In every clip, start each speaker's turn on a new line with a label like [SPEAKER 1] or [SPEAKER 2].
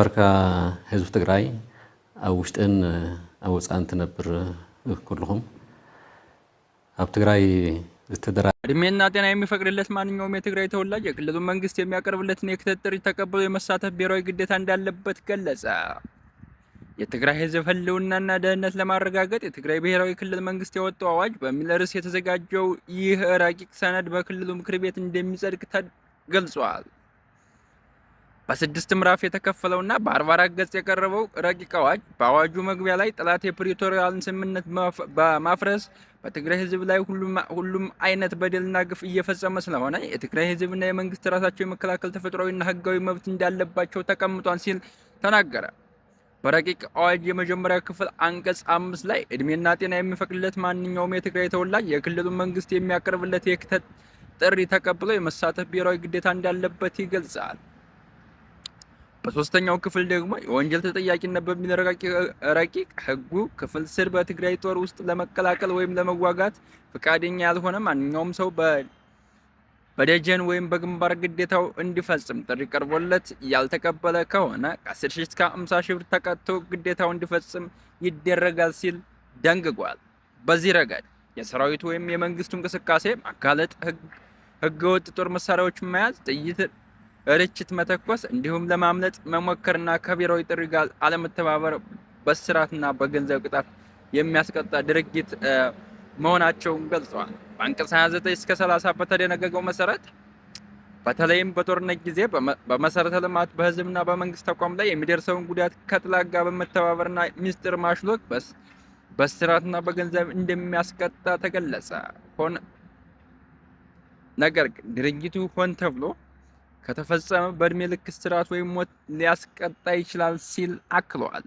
[SPEAKER 1] ዝኸበርካ ህዝቢ ትግራይ ኣብ ውሽጥን ኣብ ወፃእን ትነብር ኩልኹም ኣብ ትግራይ ዝተደራ
[SPEAKER 2] እድሜና ጤና የሚፈቅድለት ማንኛውም የትግራይ ተወላጅ የክልሉ መንግስት የሚያቀርብለትን የክተት ጥሪ ተቀብሎ የመሳተፍ ብሔራዊ ግዴታ እንዳለበት ገለጸ። የትግራይ ሕዝብ ህልውናና ደህንነት ለማረጋገጥ የትግራይ ብሔራዊ ክልል መንግስት የወጣው አዋጅ በሚል ርዕስ የተዘጋጀው ይህ ረቂቅ ሰነድ በክልሉ ምክር ቤት እንደሚጸድቅ ገልጿል። በ6 ምዕራፍ የተከፈለውና በ44 ገጽ የቀረበው ረቂቅ አዋጅ በአዋጁ መግቢያ ላይ ጠላት የፕሪቶሪያን ስምምነት በማፍረስ በትግራይ ህዝብ ላይ ሁሉም አይነት በደልና ግፍ እየፈጸመ ስለሆነ የትግራይ ህዝብና የመንግስት ራሳቸው የመከላከል ተፈጥሯዊና ህጋዊ መብት እንዳለባቸው ተቀምጧል ሲል ተናገረ። በረቂቅ አዋጅ የመጀመሪያ ክፍል አንቀጽ 5 ላይ እድሜና ጤና የሚፈቅድለት ማንኛውም የትግራይ ተወላጅ የክልሉ መንግስት የሚያቀርብለት የክተት ጥሪ ተቀብሎ የመሳተፍ ብሔራዊ ግዴታ እንዳለበት ይገልጻል። በሶስተኛው ክፍል ደግሞ የወንጀል ተጠያቂነት በሚል ረቂቅ ህጉ ክፍል ስር በትግራይ ጦር ውስጥ ለመቀላቀል ወይም ለመዋጋት ፈቃደኛ ያልሆነ ማንኛውም ሰው በደጀን ወይም በግንባር ግዴታው እንዲፈጽም ጥሪ ቀርቦለት ያልተቀበለ ከሆነ ከ10 ሺህ እስከ 50 ሺህ ብር ተቀጥቶ ግዴታው እንዲፈጽም ይደረጋል ሲል ደንግጓል። በዚህ ረገድ የሰራዊቱ ወይም የመንግስቱ እንቅስቃሴ ማጋለጥ፣ ህገወጥ ጦር መሳሪያዎችን መያዝ፣ ጥይት ርችት መተኮስ እንዲሁም ለማምለጥ መሞከርና ከብሔራዊ ጥሪ ጋር አለመተባበር በእስራትና በገንዘብ ቅጣት የሚያስቀጣ ድርጊት መሆናቸውን ገልጸዋል። በአንቀጽ 29 እስከ 30 በተደነገገው መሰረት በተለይም በጦርነት ጊዜ በመሰረተ ልማት በህዝብና በመንግስት ተቋም ላይ የሚደርሰውን ጉዳት ከጠላት ጋር በመተባበርና ሚስጥር ማሽሎክ በእስራትና በገንዘብ እንደሚያስቀጣ ተገለጸ። ነገር ግን ድርጊቱ ሆን ተብሎ ከተፈጸመ በእድሜ ልክ እስራት ወይም ሞት ሊያስቀጣ ይችላል ሲል አክለዋል።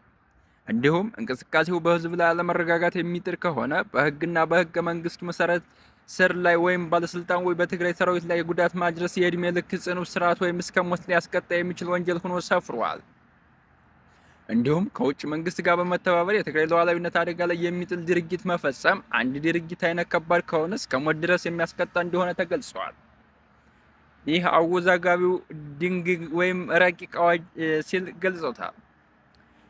[SPEAKER 2] እንዲሁም እንቅስቃሴው በህዝብ ላይ አለመረጋጋት የሚጥር ከሆነ በህግና በህገ መንግስቱ መሰረት ስር ላይ ወይም ባለስልጣን ወይ በትግራይ ሰራዊት ላይ ጉዳት ማድረስ የእድሜ ልክ ጽኑ እስራት ወይም እስከ ሞት ሊያስቀጣ የሚችል ወንጀል ሆኖ ሰፍሯል። እንዲሁም ከውጭ መንግስት ጋር በመተባበር የትግራይ ሉዓላዊነት አደጋ ላይ የሚጥል ድርጊት መፈጸም አንድ ድርጊት አይነት ከባድ ከሆነ እስከ ሞት ድረስ የሚያስቀጣ እንደሆነ ተገልጿል። ይህ አወዛጋቢው ድንግግ ወይም ረቂቅ አዋጅ ሲል ገልጾታል።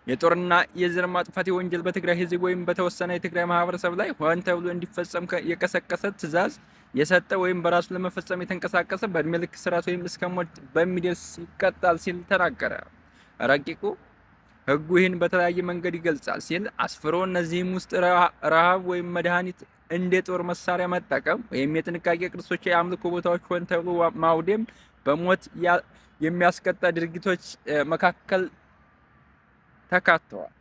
[SPEAKER 2] የጦርና የዘር ማጥፋት ወንጀል በትግራይ ህዝብ ወይም በተወሰነ የትግራይ ማህበረሰብ ላይ ሆን ተብሎ እንዲፈጸም የቀሰቀሰ፣ ትዕዛዝ የሰጠ ወይም በራሱ ለመፈጸም የተንቀሳቀሰ በእድሜ ልክ እስራት ወይም እስከ ሞት በሚደርስ ይቀጣል ሲል ተናገረ። ረቂቁ ህጉ ይህን በተለያየ መንገድ ይገልጻል ሲል አስፍሮ እነዚህም ውስጥ ረሃብ ወይም መድኃኒት እንደ ጦር መሳሪያ መጠቀም ወይም የጥንቃቄ ቅርሶች፣ የአምልኮ ቦታዎች ሆን ተብሎ ማውደም በሞት የሚያስቀጣ ድርጊቶች መካከል ተካተዋል።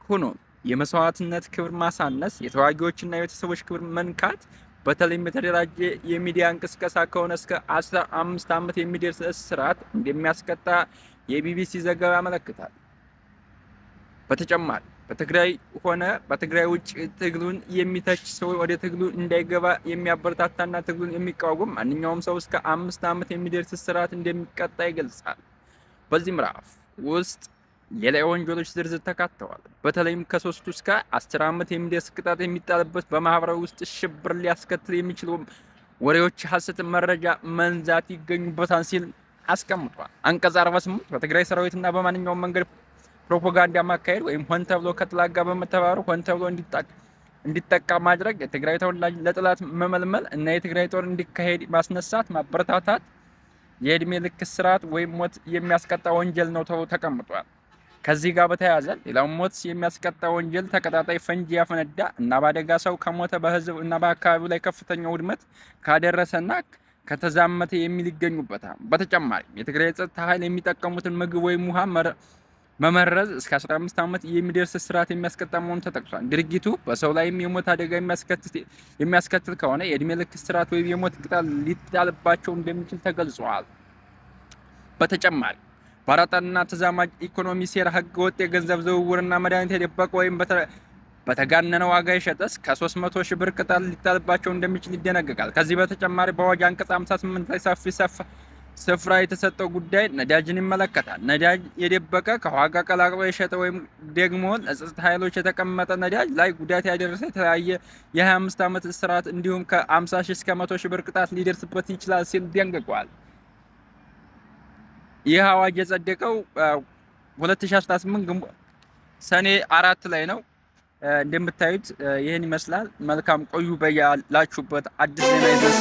[SPEAKER 2] ሆኖም የመስዋዕትነት ክብር ማሳነስ፣ የተዋጊዎችና የቤተሰቦች ክብር መንካት፣ በተለይም የተደራጀ የሚዲያ እንቅስቃሴ ከሆነ እስከ 15 ዓመት የሚደርስ እስራት እንደሚያስቀጣ የቢቢሲ ዘገባ ያመለክታል። በተጨማሪ በትግራይ ሆነ በትግራይ ውጭ ትግሉን የሚተች ሰው፣ ወደ ትግሉ እንዳይገባ የሚያበረታታና ትግሉን የሚቃወም ማንኛውም ሰው እስከ 5 ዓመት የሚደርስ እስራት እንደሚቀጣ ይገልጻል። በዚህ ምዕራፍ ውስጥ ሌላ የወንጀሎች ዝርዝር ተካተዋል። በተለይም ከ3 እስከ 10 ዓመት የሚደርስ ቅጣት የሚጣልበት በማህበራዊ ውስጥ ሽብር ሊያስከትል የሚችሉ ወሬዎች፣ ሀሰት መረጃ መንዛት ይገኙበታል ሲል አስቀምጧል። አንቀጽ 48 በትግራይ ሰራዊትና በማንኛውም መንገድ ፕሮፓጋንዳ ማካሄድ ወይም ሆን ተብሎ ከጠላት ጋር በመተባበር ሆን ተብሎ እንዲጠቃ ማድረግ፣ የትግራይ ተወላጅ ለጠላት መመልመል እና የትግራይ ጦር እንዲካሄድ ማስነሳት፣ ማበረታታት የእድሜ ልክ እስራት ወይም ሞት የሚያስቀጣ ወንጀል ነው ተብሎ ተቀምጧል። ከዚህ ጋር በተያያዘ ሌላው ሞት የሚያስቀጣ ወንጀል ተቀጣጣይ ፈንጂ ያፈነዳ እና በአደጋ ሰው ከሞተ፣ በህዝብ እና በአካባቢው ላይ ከፍተኛ ውድመት ካደረሰና ከተዛመተ የሚል ይገኙበታል። በተጨማሪም የትግራይ የጸጥታ ኃይል የሚጠቀሙትን ምግብ ወይም ውሃ መመረዝ እስከ 15 ዓመት የሚደርስ እስራት የሚያስቀጣ መሆኑ ተጠቅሷል። ድርጊቱ በሰው ላይም የሞት አደጋ የሚያስከትል ከሆነ የእድሜ ልክ እስራት ወይም የሞት ቅጣት ሊጣልባቸው እንደሚችል ተገልጿል። በተጨማሪ በአራጣና ተዛማጅ ኢኮኖሚ ሴራ፣ ህገወጥ የገንዘብ ዝውውርና መድኃኒት የደበቀ ወይም በተጋነነ ዋጋ የሸጠ እስከ 300 ሺህ ብር ቅጣት ሊጣልባቸው እንደሚችል ይደነግጋል። ከዚህ በተጨማሪ በአዋጅ አንቀጽ 58 ላይ ሰፊ ስፍራ የተሰጠው ጉዳይ ነዳጅን ይመለከታል። ነዳጅ የደበቀ፣ ከዋጋ ቀላቅሎ የሸጠ ወይም ደግሞ ለጸጥታ ኃይሎች የተቀመጠ ነዳጅ ላይ ጉዳት ያደረሰ የተለያየ የ25 ዓመት እስራት እንዲሁም ከ50 ሺህ እስከ 100 ሺህ ብር ቅጣት ሊደርስበት ይችላል ሲል ደንግጓል። ይህ አዋጅ የጸደቀው 2018 ሰኔ 4 ላይ ነው። እንደምታዩት ይህን ይመስላል። መልካም ቆዩ በያላችሁበት። አዲስ ዜና ይዘን